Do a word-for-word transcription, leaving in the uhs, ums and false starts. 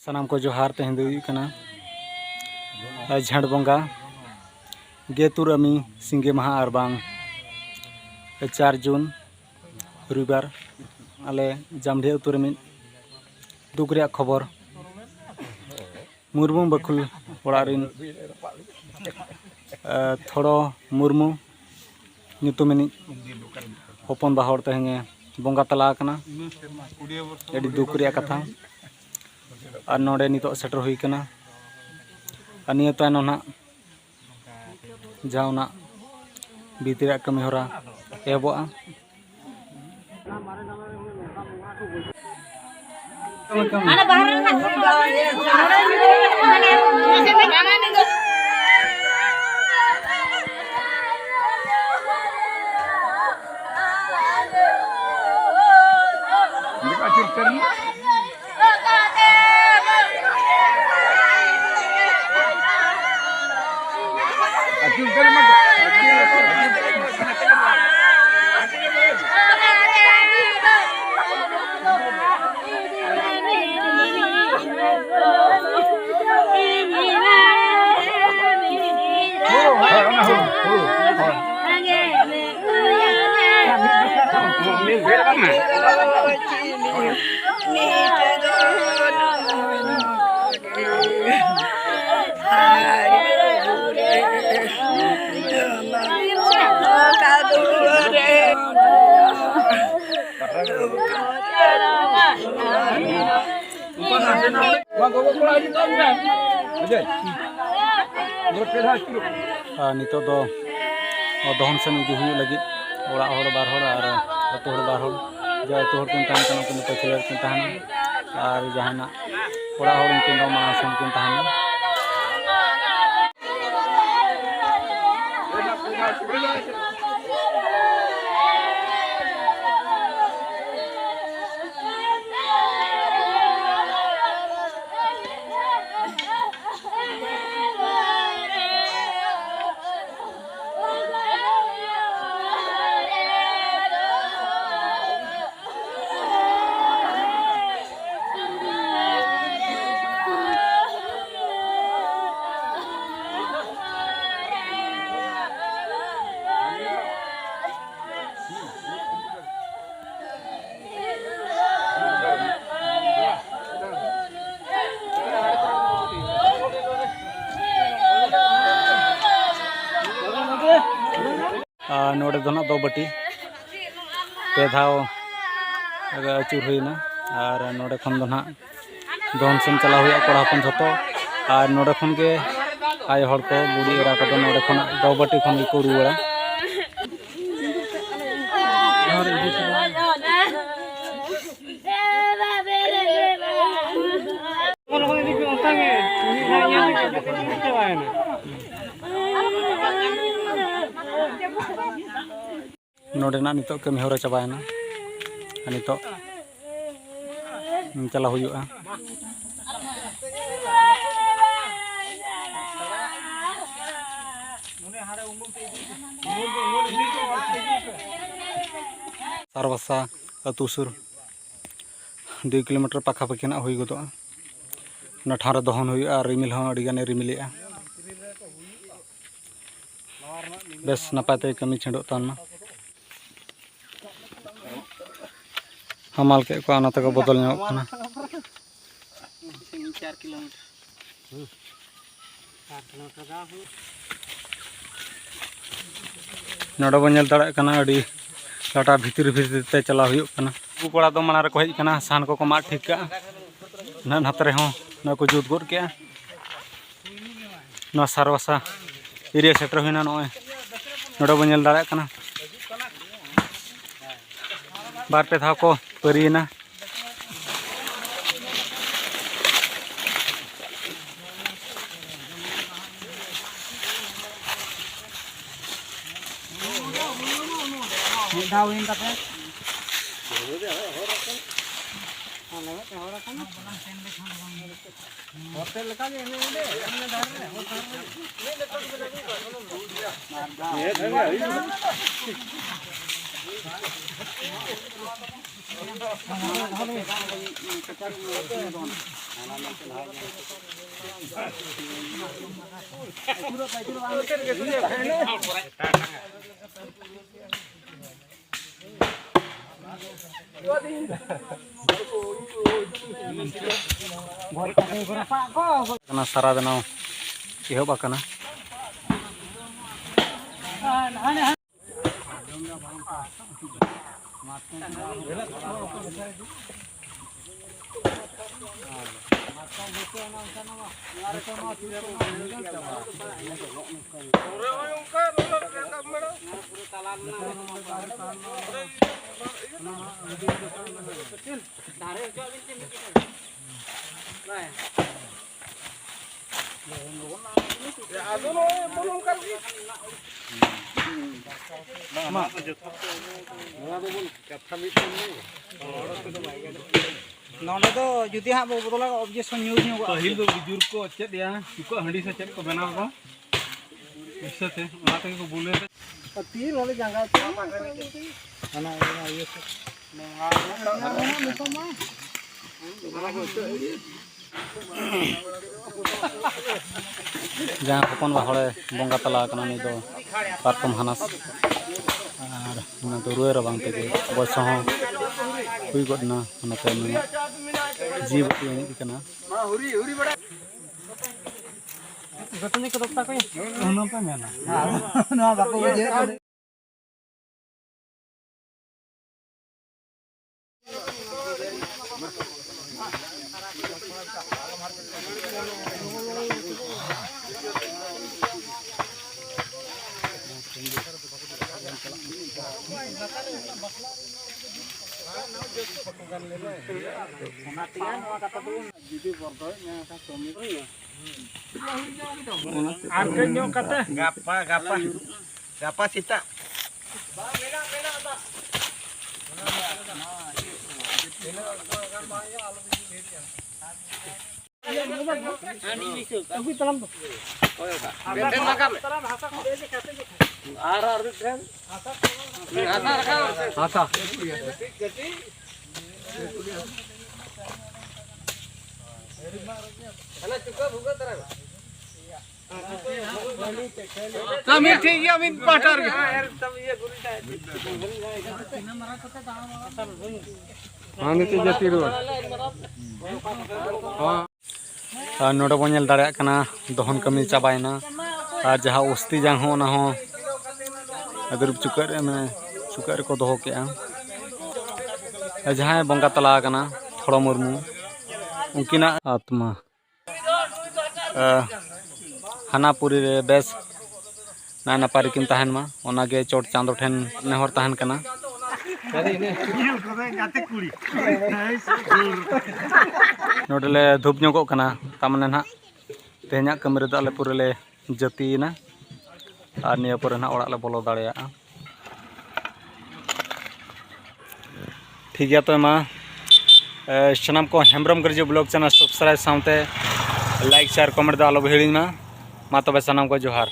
ᱥᱟᱱᱟᱢ ᱠᱚ ᱡᱚᱦᱟᱨ᱾ ᱛᱮᱦᱮᱧ ᱫᱚ ᱦᱩᱭᱩᱜ ᱠᱟᱱᱟ ᱡᱷᱮᱸᱴ ᱵᱚᱸᱜᱟ ᱜᱮ ᱛᱩᱨᱟᱹᱢᱤ ᱥᱤᱸᱜᱮ ᱢᱟᱦᱟ ᱟᱨ ᱵᱟᱝ ᱪᱟᱨ ᱡᱩᱱ ᱨᱚᱵᱤᱵᱟᱨ᱾ ᱟᱞᱮ ᱡᱟᱢᱰᱷᱤᱭᱟ ᱟᱹᱛᱩ ᱨᱮ ᱢᱤᱫ ᱫᱩᱠ ᱨᱮᱭᱟᱜ ᱠᱷᱚᱵᱚᱨ᱾ ᱢᱩᱨᱢᱩ ᱵᱟᱹᱠᱷᱩᱞ ᱚᱲᱟᱜ ᱨᱮᱱ, ᱮ, ᱛᱷᱚᱲᱚ ᱢᱩᱨᱢᱩ ᱧᱩᱛᱩᱢᱤᱱᱤᱡ ᱦᱚᱯᱚᱱ ᱵᱟ ᱦᱚᱲ ᱛᱮᱦᱮᱧᱮ ᱵᱚᱸᱜᱟ ᱛᱟᱞᱟ ᱟᱠᱟᱱᱟ᱾ ᱟᱹᱰᱤ ᱫᱩᱠ ᱨᱮᱭᱟᱜ ᱠᱟᱛᱷᱟ᱾ ᱟᱨ ᱱᱚᱰᱮ ᱱᱤᱛᱚᱜ ᱥᱮᱴᱮᱨ ᱦᱩᱭ ᱟᱠᱟᱱᱟ᱾ ᱟᱨ ᱱᱤᱭᱟᱹ ᱛᱟᱭᱱᱚᱢ ᱱᱟᱦᱟᱜ ᱡᱟᱦᱟᱸ ᱚᱱᱟ ᱵᱷᱤᱛ ᱨᱮᱭᱟᱜ ᱠᱟᱹᱢᱤ ᱦᱚᱨᱟ ᱮᱦᱚᱵᱚᱜᱼᱟ᱾ ᱟᱨ ᱱᱤᱛᱚᱜ ᱫᱚ ᱫᱚᱦᱚᱱ ᱥᱮᱱ ᱤᱫᱤ ᱦᱩᱭᱩᱜ ᱞᱟᱹᱜᱤᱫ ᱚᱲᱟᱜ ᱦᱚᱲ ᱵᱟᱨ ᱦᱚᱲ ᱟᱨ ᱟᱹᱛᱩ ᱦᱚᱲ ᱵᱟᱨ ᱦᱚᱲ, ᱡᱟᱦᱟᱸ ᱟᱹᱛᱩ ᱦᱚᱲ ᱠᱤᱱ ᱛᱟᱦᱮᱱ ᱠᱟᱱᱟ ᱩᱱᱠᱤᱱ ᱫᱚ ᱯᱟᱹᱪᱷᱞᱟᱹ ᱨᱮᱠᱤᱱ ᱛᱟᱦᱮᱱᱟ ᱟᱨ ᱡᱟᱦᱟᱱᱟᱜ ᱚᱲᱟᱜ ᱦᱚᱲ ᱩᱱᱠᱤᱱ ᱫᱚ ᱢᱟᱲᱟᱝ ᱥᱮᱱ ᱠᱤᱱ ᱛᱟᱦᱮᱱᱟ᱾ ᱱᱚᱰᱮ ᱫᱚ ᱱᱟᱜ ᱫᱚ ᱵᱟᱹᱴᱤ ᱯᱮ ᱫᱷᱟᱣ ᱟᱹᱪᱩᱨ ᱦᱩᱭᱱᱟ᱾ ᱟᱨ ᱱᱚᱰᱮ ᱠᱷᱚᱱ ᱫᱚ ᱱᱟᱜ ᱫᱚᱱ ᱥᱮᱱ ᱪᱟᱞᱟᱣ ᱦᱩᱭᱩᱜᱼᱟ, ᱠᱚᱲᱟ ᱦᱚᱯᱚᱱ ᱡᱷᱚᱛᱚ᱾ ᱟᱨ ᱱᱚᱰᱮ ᱠᱷᱚᱱ ᱜᱮ ᱟᱭᱳ ᱦᱚᱲ ᱠᱚ, ᱵᱩᱰᱷᱤ ᱮᱨᱟ ᱠᱚᱫᱚ ᱱᱚᱰᱮ ᱠᱷᱚᱱᱟᱜ ᱫᱚ ᱵᱟᱹᱴᱤ ᱠᱷᱚᱱ ᱜᱮᱠᱚ ᱨᱩᱣᱟᱹᱲᱟ᱾ ᱱᱚᱰᱮᱱᱟᱜ ᱱᱤᱛᱚᱜ ᱠᱟᱹᱢᱤ ᱦᱚᱨᱟ ᱪᱟᱵᱟᱭᱮᱱᱟ᱾ ᱟᱨ ᱱᱤᱛᱚᱜ ᱪᱟᱞᱟᱣ ᱦᱩᱭᱩᱜᱼᱟ᱾ ᱥᱟᱨᱵᱟᱥᱟ ᱟᱹᱛᱩ ᱥᱩᱨ ᱫᱩᱭ ᱠᱤᱞᱳᱢᱤᱴᱟᱨ ᱯᱟᱠᱷᱟᱯᱟᱹᱠᱷᱤ ᱱᱟᱜ ᱦᱩᱭ ᱜᱚᱫᱚᱜᱼᱟ᱾ ᱚᱱᱟ ᱴᱷᱟᱶ ᱨᱮ ᱫᱚᱦᱚᱱ ᱦᱩᱭᱩᱜᱼᱟ ᱟᱨ ᱨᱤᱢᱤᱞ ᱦᱚᱸ ᱟᱹᱰᱤ ᱜᱟᱱᱮ ᱨᱤᱢᱤᱞᱮᱜᱼᱟ᱾ ᱵᱮᱥ ᱱᱟᱯᱟᱭ ᱛᱮ ᱠᱟᱹᱢᱤ ᱪᱷᱤᱸᱰᱚᱜ ᱛᱟᱵᱚᱱ ᱢᱟ᱾ ᱦᱟᱢᱟᱞ ᱠᱮᱫ ᱠᱚᱣᱟ, ᱚᱱᱟ ᱛᱮᱠᱚ ᱵᱚᱫᱚᱞ ᱧᱚᱜᱚᱜ ᱠᱟᱱᱟ᱾ ᱱᱚᱰᱮ ᱵᱚᱱ ᱧᱮᱞ ᱫᱟᱲᱮᱭᱟᱜ ᱠᱟᱱᱟ, ᱟᱹᱰᱤ ᱞᱟᱴᱟ ᱵᱷᱤᱛᱤᱨ ᱵᱷᱤᱛᱤᱨ ᱛᱮ ᱪᱟᱞᱟᱣ ᱦᱩᱭᱩᱜ ᱠᱟᱱᱟ᱾ ᱩᱱᱠᱩ ᱠᱚᱲᱟ ᱫᱚ ᱢᱟᱲᱟᱝ ᱨᱮᱠᱚ ᱦᱮᱡ ᱟᱠᱟᱱᱟ, ᱥᱟᱦᱟᱱ ᱠᱚᱠᱚ ᱢᱟᱜ ᱴᱷᱤᱠ ᱠᱟᱜᱼᱟ᱾ ᱱᱟᱜ ᱱᱟᱛᱮ ᱨᱮᱦᱚᱸ ᱱᱚᱣᱟ ᱠᱚ ᱡᱩᱛ ᱜᱚᱫ ᱠᱮᱜᱼᱟ᱾ ᱱᱚᱣᱟ ᱥᱟᱨᱵᱟᱥᱟ ᱮᱨᱤᱭᱟ ᱥᱮᱴᱮᱨ ᱦᱩᱭᱱᱟ᱾ ᱱᱚᱜᱼᱚᱭ ᱱᱚᱰᱮ ᱵᱚᱱ ᱧᱮᱞ ᱫᱟᱲᱮᱭᱟᱜ ᱠᱟᱱᱟ, ᱵᱟᱨ ᱯᱮ ᱫᱷᱟᱣ ᱠᱚ ᱯᱟᱹᱨᱤᱭᱮᱱᱟ᱾ ᱢᱤᱫ ᱫᱷᱟᱣ ᱦᱩᱭᱮᱱ ᱛᱟᱯᱮ᱾ ᱟᱞᱮ ᱢᱤᱫᱴᱮᱱ ᱦᱚᱲ ᱟᱠᱟᱱᱟ᱾ ᱦᱚᱲ ᱛᱮ ᱞᱮᱠᱟ ᱜᱮ ᱮᱱᱮ ᱚᱸᱰᱮ, ᱮᱢᱱᱤ ᱫᱷᱟᱨᱮ ᱨᱮ, ᱦᱚᱲ ᱫᱷᱟᱨᱮ ᱨᱮ᱾ ᱠᱟᱱᱟ, ᱥᱟᱨᱟ ᱵᱮᱱᱟᱣ ᱮᱦᱚᱵ ᱟᱠᱟᱱᱟ᱾ ᱟᱫᱚ ᱱᱚᱜᱼᱚᱭ ᱮᱢᱚᱱ ᱚᱱᱠᱟ ᱨᱮᱜᱮ᱾ ᱱᱚᱣᱟ ᱫᱚᱵᱚᱱ ᱠᱟᱛᱷᱟ ᱢᱤᱫ ᱴᱷᱮᱱ ᱜᱮ᱾ ᱱᱚᱰᱮ ᱫᱚ ᱡᱩᱫᱤ ᱦᱟᱸᱜ ᱵᱚ ᱵᱚᱫᱚᱞᱟ, objection ᱧᱩᱨ ᱧᱚᱜᱚᱜᱼᱟ᱾ ᱯᱟᱹᱦᱤᱞ ᱫᱚ ᱵᱩᱡᱩᱨ ᱠᱚ ᱪᱮᱫ ᱭᱟ, ᱪᱩᱠᱟᱹᱜ ᱦᱟᱺᱰᱤ ᱥᱮ ᱪᱮᱫ ᱠᱚ ᱵᱮᱱᱟᱣ ᱠᱚ, ᱯᱩᱭᱥᱟᱹ ᱛᱮ, ᱚᱱᱟ ᱛᱮᱜᱮ ᱠᱚ ᱵᱩᱞ ᱞᱮᱫ᱾ ᱟᱨ ᱛᱤ ᱱᱚᱰᱮ ᱡᱟᱸᱜᱟ ᱠᱚ ᱦᱟᱱᱟ ᱤᱭᱟᱹ ᱥᱮ᱾ ᱡᱟᱦᱟᱸ ᱦᱚᱯᱚᱱ ᱵᱟ ᱦᱚᱲᱮ ᱵᱚᱸᱜᱟ ᱛᱟᱞᱟ ᱟᱠᱟᱱᱟ, ᱩᱱᱤ ᱫᱚ ᱯᱟᱨᱠᱚᱢ ᱦᱟᱱᱟᱥ᱾ ᱟᱨ ᱚᱱᱟ ᱫᱚ ᱨᱩᱣᱟᱹ ᱨᱟᱵᱟᱝ ᱛᱮᱜᱮ ᱵᱚᱭᱮᱥ ᱦᱚᱸ ᱦᱩᱭ ᱜᱚᱫ ᱮᱱᱟ, ᱚᱱᱟᱛᱮ ᱩᱱᱤᱭᱟᱜ ᱡᱤᱣᱤ ᱵᱟᱹᱛᱤ ᱮᱱᱮᱡ ᱠᱟᱱᱟ᱾ ᱚᱱᱟ ᱯᱮ ᱢᱮᱱᱟ᱾ ᱱᱚᱣᱟ ᱵᱟᱠᱚ ᱵᱩᱡᱷᱟᱹᱣ᱾ ᱚᱱᱟ ᱛᱮᱜᱮ ᱱᱚᱣᱟ ᱠᱟᱛᱷᱟ ᱫᱚ ᱡᱩᱫᱤ ᱵᱚᱨᱫᱚᱭᱮᱫ ᱢᱮ ᱮᱱᱠᱷᱟᱱ ᱠᱟᱹᱢᱤ ᱫᱚ ᱦᱩᱭᱩᱜᱼᱟ᱾ ᱟᱨ ᱠᱟᱹᱡ ᱧᱚᱜ ᱠᱟᱛᱮ᱾ ᱜᱟᱯᱟ, ᱜᱟᱯᱟ, ᱜᱟᱯᱟ ᱥᱮᱛᱟᱜ᱾ ᱟᱹᱜᱩᱭ ᱛᱟᱞᱟᱝ ᱫᱚ᱾ ᱟᱨ ᱟᱨ ᱢᱤᱫ ᱴᱷᱮᱱ᱾ ᱦᱟᱥᱟ ᱨᱟᱠᱟᱵ᱾ ᱦᱟᱥᱟ᱾ ᱦᱟᱱᱟ ᱪᱩᱠᱟᱹ ᱵᱷᱩᱜᱟᱹᱜ ᱛᱟᱨᱟ᱾ ᱠᱟᱹᱢᱤ ᱴᱷᱤᱠ ᱜᱮᱭᱟ, ᱢᱤᱫ ᱯᱟᱦᱴᱟ ᱨᱮᱜᱮ᱾ ᱦᱟᱱᱮ ᱛᱚ ᱡᱟᱹᱛᱤ ᱨᱩᱣᱟᱹᱲ᱾ ᱟᱨ ᱱᱚᱰᱮ ᱵᱚᱱ ᱧᱮᱞ ᱫᱟᱲᱮᱭᱟᱜ ᱠᱟᱱᱟ, ᱫᱚᱦᱚᱱ ᱠᱟᱹᱢᱤ ᱪᱟᱵᱟᱭᱮᱱᱟ᱾ ᱟᱨ ᱡᱟᱦᱟᱸ ᱚᱥᱛᱤ ᱡᱟᱝ ᱦᱚᱸ, ᱚᱱᱟ ᱦᱚᱸ ᱟᱹᱫᱨᱤᱵ ᱪᱩᱠᱟᱹᱜ ᱨᱮ, ᱢᱟᱱᱮ ᱪᱩᱠᱟᱹᱜ ᱨᱮᱠᱚ ᱫᱚᱦᱚ ᱠᱮᱜᱼᱟ᱾ ᱟᱨ ᱡᱟᱦᱟᱸᱭ ᱵᱚᱸᱜᱟ ᱛᱟᱞᱟ ᱟᱠᱟᱱᱟ ᱛᱷᱚᱲᱚ ᱢᱩᱨᱢᱩ, ᱩᱱᱠᱤᱱᱟᱜ ᱟᱛᱢᱟ, ᱟ, ᱦᱟᱱᱟ ᱯᱩᱨᱤ ᱨᱮ ᱵᱮᱥ ᱱᱟᱭ ᱱᱟᱯᱟᱭ ᱨᱮᱠᱤᱱ ᱛᱟᱦᱮᱱ ᱢᱟ, ᱚᱱᱟᱜᱮ ᱪᱚᱴ ᱪᱟᱸᱫᱚ ᱴᱷᱮᱱ ᱱᱮᱦᱚᱨ ᱛᱟᱦᱮᱱ ᱠᱟᱱᱟ᱾ ᱱᱚᱰᱮ ᱞᱮ ᱫᱷᱩᱯ ᱧᱚᱜᱚᱜ ᱠᱟᱱᱟ, ᱛᱟᱨᱢᱟᱱᱮ ᱱᱟᱦᱟᱜ ᱛᱮᱦᱮᱧᱟᱜ ᱠᱟᱹᱢᱤ ᱨᱮᱫᱚ ᱟᱞᱮ ᱯᱩᱨᱟᱹ ᱞᱮ ᱡᱟᱹᱛᱤᱭᱮᱱᱟ᱾ ᱟᱨ ᱱᱤᱭᱟᱹ ᱯᱚᱨᱮ ᱱᱟᱦᱟᱜ ᱚᱲᱟᱜ ᱞᱮ ᱵᱚᱞᱚ ᱫᱟᱲᱮᱭᱟᱜᱼᱟ᱾ ᱴᱷᱤᱠ ᱜᱮᱭᱟ, ᱛᱚᱵᱮ ᱢᱟ, ᱮ, ᱥᱟᱱᱟᱢ ᱠᱚ ᱦᱮᱢᱵᱨᱚᱢ ᱜᱨᱟᱡᱩ ᱵᱞᱚᱜ ᱪᱮᱱᱮᱞ ᱥᱟᱵᱥᱠᱨᱟᱭᱤᱵ ᱥᱟᱶᱛᱮ ᱞᱟᱭᱤᱠ, ᱥᱮᱭᱟᱨ, ᱠᱚᱢᱮᱱᱴ ᱫᱚ ᱟᱞᱚ ᱵᱚ ᱦᱤᱲᱤᱧ ᱢᱟ᱾ ᱢᱟ ᱛᱚᱵᱮ ᱥᱟᱱᱟᱢ ᱠᱚ ᱡᱚᱦᱟᱨ᱾